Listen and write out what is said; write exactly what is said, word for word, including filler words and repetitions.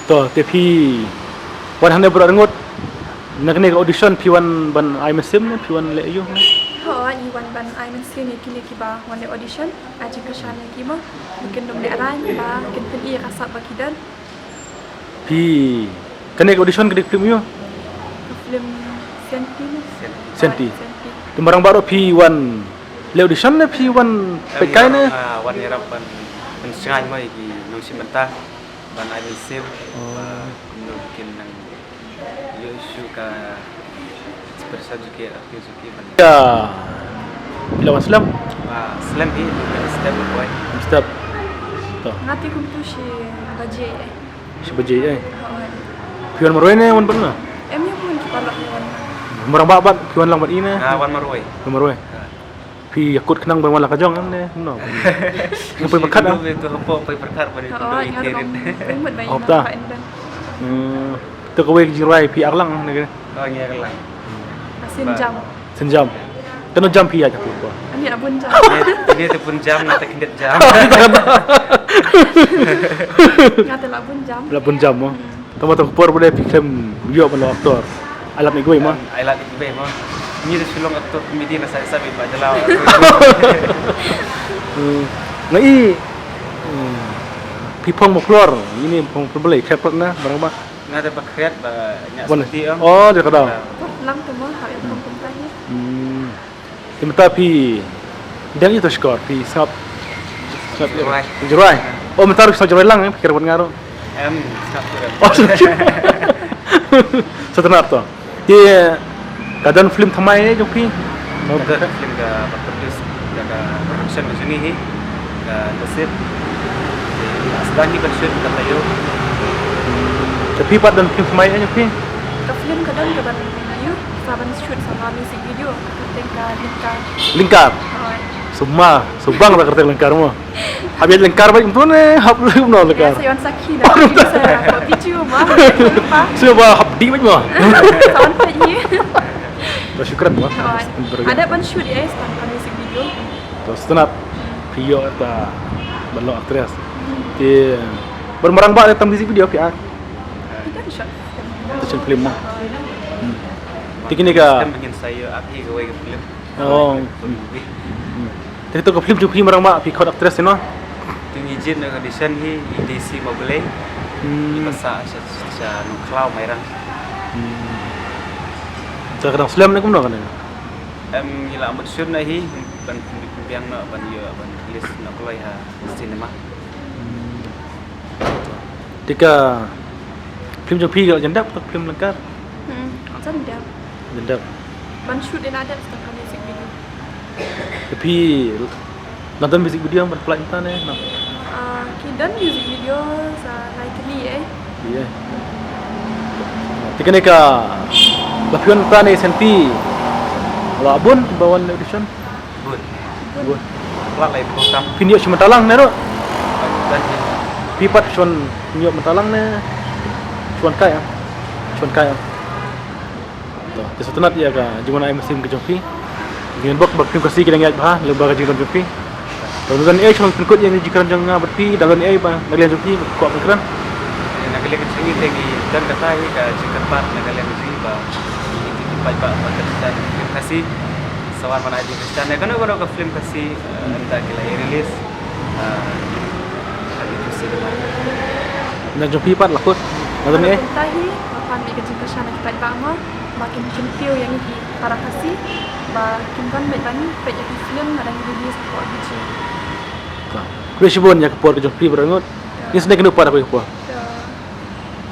To, te phi wan hangne baroh arngut. Na kane ka audition phi wan ban ai mynsiem ne phi wan leh ïa u? Hooid, ngi wan ban ai mynsiem ïa kine kiba wan leh audition, ai jingkyrshan ïa ki mo. Ba kin ym lehraiñ, ba kin pyni ïa ka sap ba ki don. Phi, kane ka audition ka dei ka film ïa u? Ka film Senti ne? Senti. Hooid, Senti. Te marang baroh phi wan leh audition ne phi wan peit kai ne? Ah, wan ïarap ban, ban shngaiñ mo ïa ki nongshim bynta. Ban ai mynsiem, ba kumno kin nang ïoh shuh ka expression jong ki, acting jong ki ban. Ya. Phi la wan slem? Ah, slem hi, step by step. To. Nga te kumtu shi baje eh. Shi baje eh. Hooid. Phi wan marwei ne wan bad nga? Em, ïa phi wan ki paralok ïa wan. Marang ba bad phi wan lang bad i ne? Nga wan marwei. Wan marwei. Phi ïakut khnang ban wan la ka jong ne? No. Nga poi pyrkhat ah. Phi hapoh poi pyrkhat ban ïakut. Hooid, nga ruh ong. Hop ta. Hmm. To kawei ka jingrwai phi ar lang ne? Oh, ngi ar lang. Synjam. Synjam. Kano jam phi ïa ka phi ko? Ani la bun jam. Ni te bun jam, nga te khyndiat jam. Nga te la bun jam. La bun jam mo. Hmm. Tang ba tang por ba dei phi khlem ïoh ban long actor. Ai lad ïa kiwei mo. Ai lad ïa kiwei mo. Ngi da shu long actor comedy na sa sa ba jala. Hmm. Nga i. Hmm. Phi phong mo klor, ini phong problem khet klot na barang ba. Nga da ba khet ba nya sati am. Oh, dia kada. Lang tu mo ha ïa phong kumta ni. Hmm. Te mynta phi dang ïa to shkor, phi sngap, sngap Jrwai. Jrwai. Oh, mynta ruh sngap Jrwai lang, eh, phi kyrpad nga ruh. Em, sngap Jrwai. Oh, sngap Jrwai. Sngewtynnat to. Te ka don film thymmai eh jong phi? Ka don film ka ba produce da ka production ka jong ngi hi. Ka Nasib. Te sdang hi ban shoot ka taïew. Te phi pat don film thymmai eh jong phi? Ka film ka don ka ban ïa sa ban shoot sa ma music video. Ka kyrteng ka Lingkar. Lingkar. Hooid. Summa, subang da kyrteng Lingkar mo. Hap ïa Lingkar bad kumto ne hap kumno Lingkar. Sa ïa wan sakhi da. Sa ïa wan video mo. Summa hap di bad mo. Sa wan peit ni. To shukran mo. Hooid. Ada ban shoot eh sa ka music video. To sngewtynnat. Phi ïoh ta ban long actress. Te ban marang ba tang music video phi act. Kita shot. Te shot film mo. Hmm. Te kine ka. Kan bikin saya api kawei ka film. Oh. Hmm. Te to ka film jong phi marang ba phi khot actress no? Te ngi jied na audition hi i dei si ma Blei. Hmm. I ba sa sha, sha Nongkhlaw Mairang. Hmm. Te ka dang slem ne kumno kane? Em, ngi la mut shoot na hi ban biang na ban ïoh ban release na kloi ha cinema. Hmm. Te ka film jong phi ka jan dep, ka film Lingkar? Hmm, jan dep. Jan dep. Ban shoot ïa la dep sa ka music video. Te phi la don music video ban pynlait mynta ne? No. Ah, ki don music video sa lai tylli eh. Ïa. Te kane ka ba phi wan mynta ne Senti la bun ba wan audition? Bun. Bun. Plat lai pun tam. Phin ïoh shu mynta lang ne ruh? Phi pat shu wan ïoh mynta lang ne? Shu wan kai ah. Shu wan kai ah. To, te sngewtynnat ïa ka jingwan ai mynsiem ka jong phi. Ngin bok ba phim Khasi ki dang ïaid bha lyngba ka jingdon jong phi. Te don ei shu pynkut ïa ka jingkren jong nga bad phi, dang don ei ba na ka liang jong phi ba kwah pynkren. Na ka liang ka jong ngi te ngi don kata hi ka jingkyrpad na ka liang ka jong ngi ba ngi ki paidbah ba Khristan, phim Khasi. Sa wan ban ai jingkyrshan ïa kano kano ka film Khasi, eh, ynda ki la ïa release, eh, ha ki tu cinema. Na jong phi pat la kut. Na jong ngi eh. Kumta hi, nga pan ïa ka jingkyrshan na ki paidbah mo, ba kin kyntiew ïa ngi ki para Khasi, ba kin wan beit ban peit ïa ki film ba dang release hapoh B G. Khublei shibun ïa ka por ka jong phi baroh ngut. Ngi sngewbha kynduh pat ha kawei ka por.